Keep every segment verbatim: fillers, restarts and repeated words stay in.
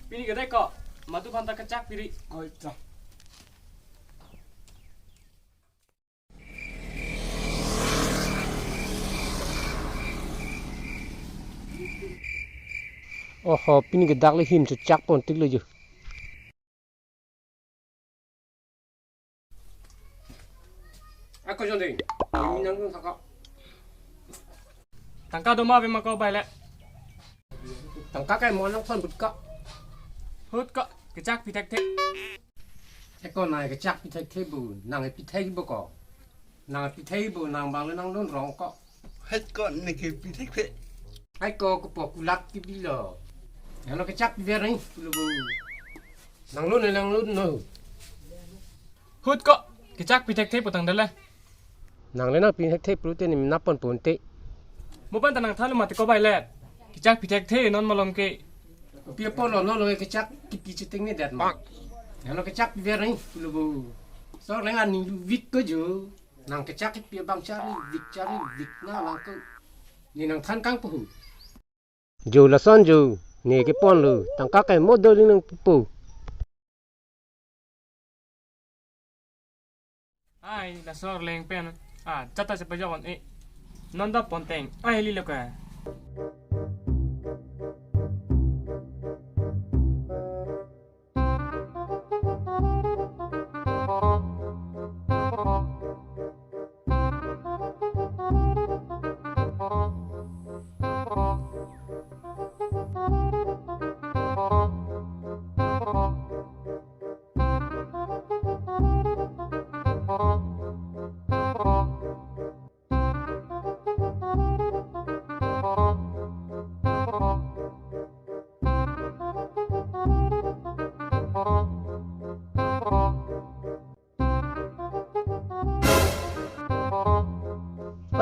Pini kedai ko, madu phanta kechak piri. Oi, ta. Oho, pini ke dak le him chechak pon tik lo jo. Ako jong ding, ini nang nang saka. Tangka doma ave ma ko bai le. Tangka ke mo nang thon but ka. Hut ko, kechak pi thekthe. Eko nang kechak pi thekthe bu, nang pi thek bu ko. Nang pi thek bu, nang bang le nang dun rong ko. Het ko ne ke pi thekthe. Ai ko ko po kulak ki bilo. Nang lo kechak pi ver ni, kulo bu. Nang lo ne nang lo no. Hut ko, kechak pi thekthe pu tang dale. Nang le nang pi thekthe pu te ni nap pon pon te. Mo pan ta nang than lo mati ko bai le. Kechak pi thekthe non malom ke. Pi pon lo no lo kechak ki pi chiting ni det ma. Nang lo kechak pi ver ni, kulo bu. Sor lengan ni lu vit ko jo. Nang kechak pi bang chari vit chari vit na lang ko. Ni nang than kang pu. Jo lason jo, ne ke pon lo, tangka ke mo do ling nang pu. Ai, laso arleng pen. Ah, chata chapa jokon e. Non da ponteng. Ai, li lo ka.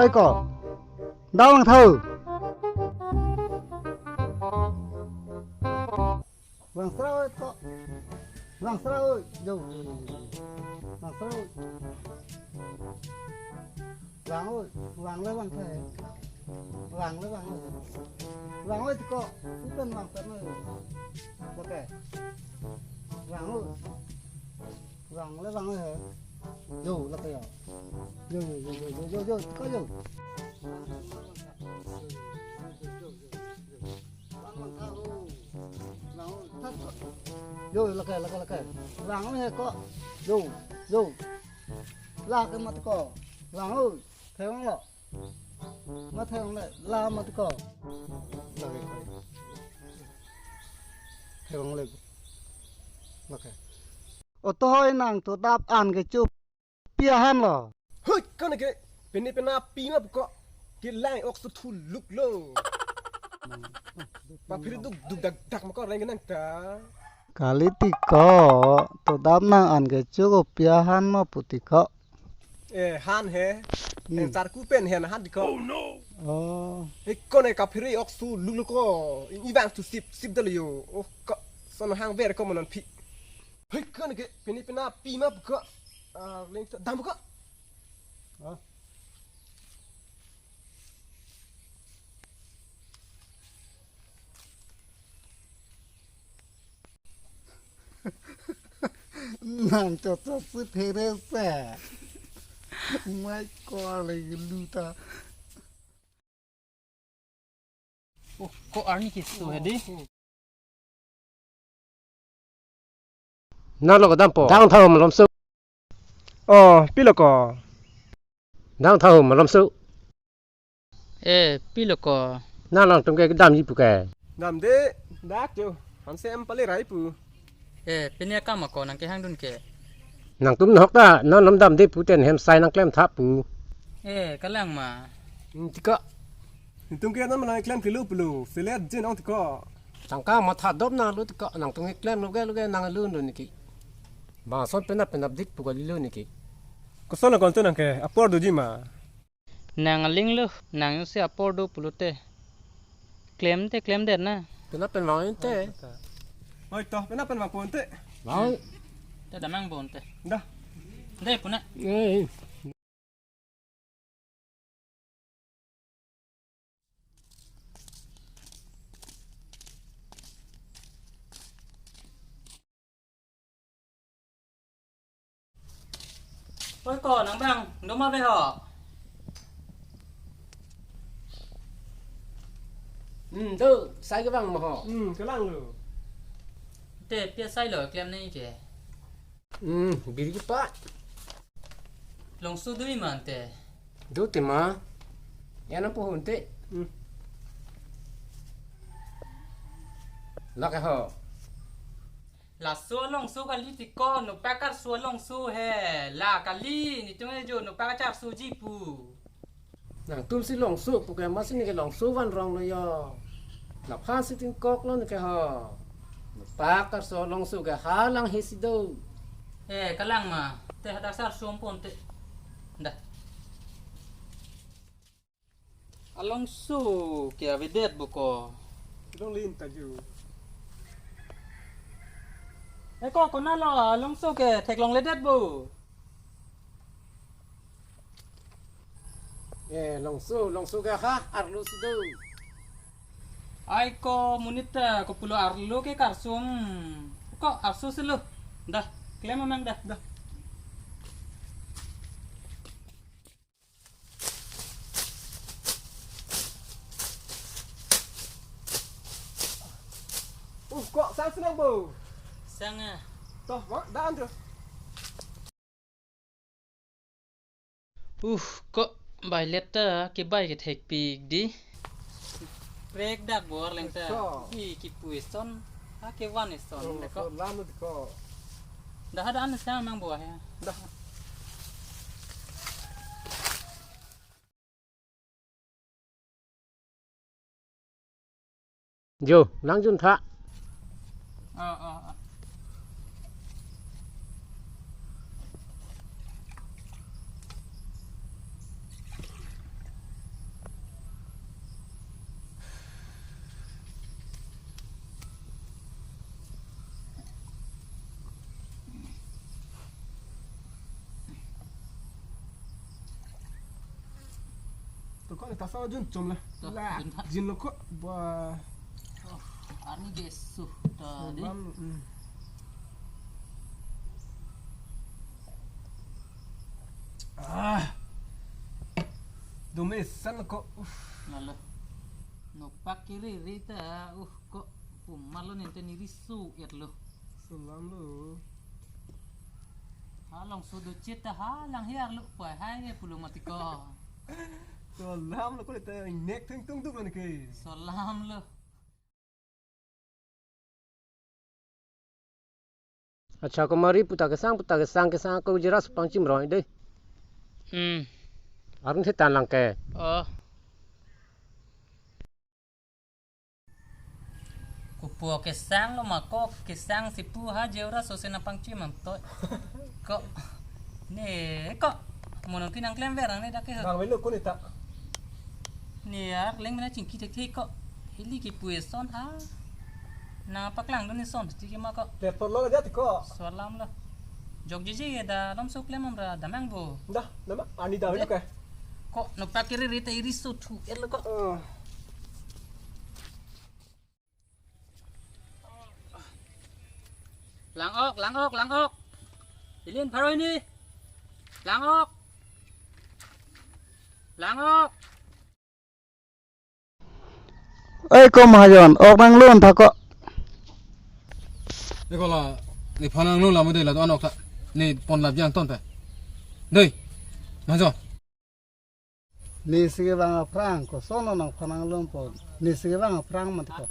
Oi ko. Dawang thau. Vang sra oi ko. Vang sra oi. Jo. Vang sra oi. Vang oi. Vang le vang the. Vang le vang oi. Vang oi ko. Ipen vang sra oi. Oke. Vang oi. Vang le vang he. Jo, lake ya. Jo, jo, jo, ko jo. Jo, lake, lake, lake. Vang he ko. Jo, jo. Lake mat ko. Vang oi. Thevang lo. Mathevang le la mat ko. Lake ko. Thevang le. Lake. Oto hoi nang to dap an ke chup. Pi ahan lo. Hoi, kan ke. Pini pena pi ma ko. Ke lang ok su thu luk lo. Pa phiri duk duk dak dak ma ko reng nang ta. Kali ti ko, to dap nang an ke chup pi ahan ma pu ti ko. Eh, han he. Hmm. En charku pen he na han diko. Oh no. Oh. Eh, kone kaphiri ok su lulu ko. I bang su sip, sip dali yo. Oh, ko. Son hang ver ko manan phi. Hei, kone ke, pini pena pi ma ko. Ah, leng ta dam ko. Ah. Nang chot chot si phere se. Mai ko le lu ta. Oh, ko arni ke su he di. Nalo kedam po. Dang thau malom su. Oh, pilo ko. Dang thau malom su. Eh, pilo ko. Nang nangtum ke damji pu ke. Damde, dak jo. Hanse em pale rai pu. Eh, pini akam ako nang kehang dun ke. Nangtum nahok ta, non nom damde pu ten hem sai nang klem tha pu. Eh, kalang ma. Hmm, ti ko. Nangtum ke non ma nang klem kilo pulo. Selet je nang ti ko. Tangka matha dop nang lo ti ko. Nangtum ke klem lo ke lo ke nang lo ndo niki. Bang son penap penap dik pu kali lo niki. Koson akon tu nang ke apor doji ma. Nang aling lo, nang si apor do pulote. Klem te, klem det na. Penap pen vang te. Oi to, penap pen vang pon te. Vang. Te damang bon te. Dah. De puna. Eh. Oi ko, nang bang, do ma ve ho? Hmm, do, sai kevang ma ho? Hmm, kelang lo. Te, pi asai lo, klem nangji ke. Hmm, biri kepa. Longso do-i ma ante? Do tema. Ya na pohon te. Hmm. Lake ho. Laso alongso kali ti ko, nopak karso alongso he. La kali, netum ejo nopak karsoji pu. Nangtum si longso pu ke, masi neke longso van rong lo yo. Laphan si tingkok lo neke ho. Nopak karso alongso ke halang he si do. Eh, kalang ma. Te hadak sar som pon te. Dah. Alongso ke avedet bo ko. Longlin ta ju. Eh ko, konat lo alongso ke theklongledet bo. Eh, longso, longso ke ha, arlo si do. Ai ko monit ta, ko pulo arlo ke karso. Ko arso si lo. Dah, klem amang dah. Dah. Uh, ko sang si nang bo. Sang ah. Toh, ma, dan tu. Uh, ko bai let ta, kebai kethekpik di. Prek dak bor leng ta. So. Hi kipu eson, ha kevan eson. Oh, le ko. So lam ko. Dah ada an sang mang bo he. Dah. Jo, lang jun tha. Ah, ah, ah. To ko ta sa jun chom la. To, la, jun tha. Jin lo ko ba. Oh, arni jesu ta di. Bam, mm. Ah. Dome san ko. Uf. Lalo. Nopak kiri rita, uh, ko pumalo nente ni risu et lo. Salam lo. Halongso do chit ta halang hiar lo, pai hai pulo mati ko. Salam lo, ko ta nek theng tung tuk lo neke. Salam lo. Acha, ko mari puta kesang, puta kesang, kesang ko jera supang chimroi de. Hmm. Arun thetan lang ke. Oh. Kopo kesang lo ma ko kesang si pu ha jera so se nangpangchim am toi. Ko. Ne ko. Monon ki nangklem ver ang ne dak ke. Nang velo ko ne ta. Ne ya, leng mena chingki thekthe ko. Ili kipu eson ha. Nangpaklang dun eson ti ke ma ko. Te por lo ja ti ko. Salam lo. Jok jiji da lom so klem am ra damang bo. Dah, nama ani da velo ke. Ko nopak kiri rita iri so thu el ko. Oh. Lang ok, lang ok, lang ok. Ilin pharo hini. Lang ok. Lang ok. Oi ko mahajon, ok nang lun tha ko. Ni ko la, ni phan nang lun la mo de la do-an ok tha. Ni pon lap jang ton pe. Dei. Mahajon. Nesi kevang aphrang, koson lo nangphan nang lun pon. Nesi kevang aphrang mati ko.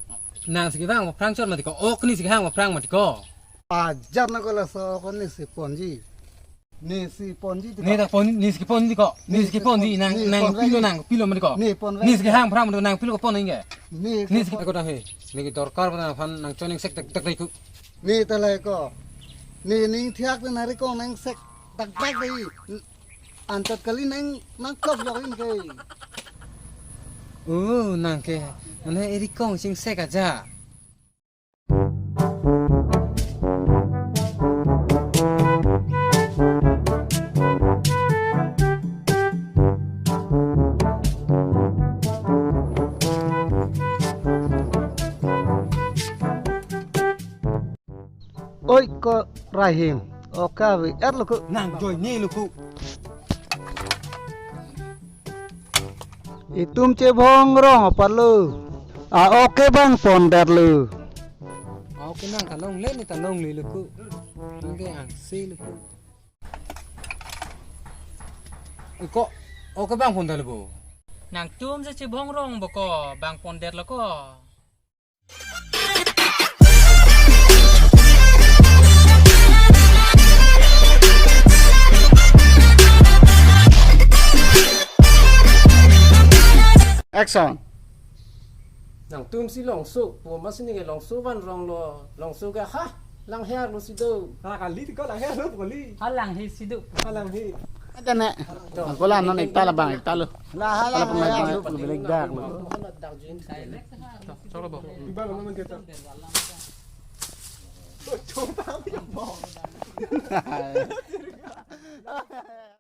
Nangsi kevang aphrang chot mati ko. Ok, nesi kevang aphrang mati ko. Ajat na ko laso ko nesi ponji. Nesi ponji ti ko. Ne ta pon, nesi ponji ko. Nesi ponji nang, nesi nang pon pilo vek. Nang pilo mati ko. Ne pon vek. Nesi kevang aphrang mati nang pilo pon inge. Ne nesi ko ta he. Ne ki dorkar bana phan nang choning sek tak tak ko. Ne ta lai ko. Ne ning thiak na ri ko nang sek tak tak dei. Antat kali nang, nang klok lok in ke. Oh, nang ke, nang eri kong sing sek aja. Oi ko Rahim, oka ve er lo ko. Nang joi ne lo ko. Itum chebhong rong apar lo. A-ok ke bang pondetlo. A-ok ke nang ta longle, ne ta longle lo ko. Nang ke angse lo ko. Ko, ok ke bang pondetlo bo. Nangtum si chebhong rong bo ko, bang pondetlo ko. Action. Nangtum si longso, pu ma si ne longso van rong lo, longso ke ha, langher lo si do. Ha kali ti ko langher lo kali. Ha langhe si do. Ha langhe. Ada ne. Ko la non ekta la bang ekta lo. La ha la. Kalau pemain pemain pun bilik dak lo. Choro bo. Iba lo non kita. Choro bo.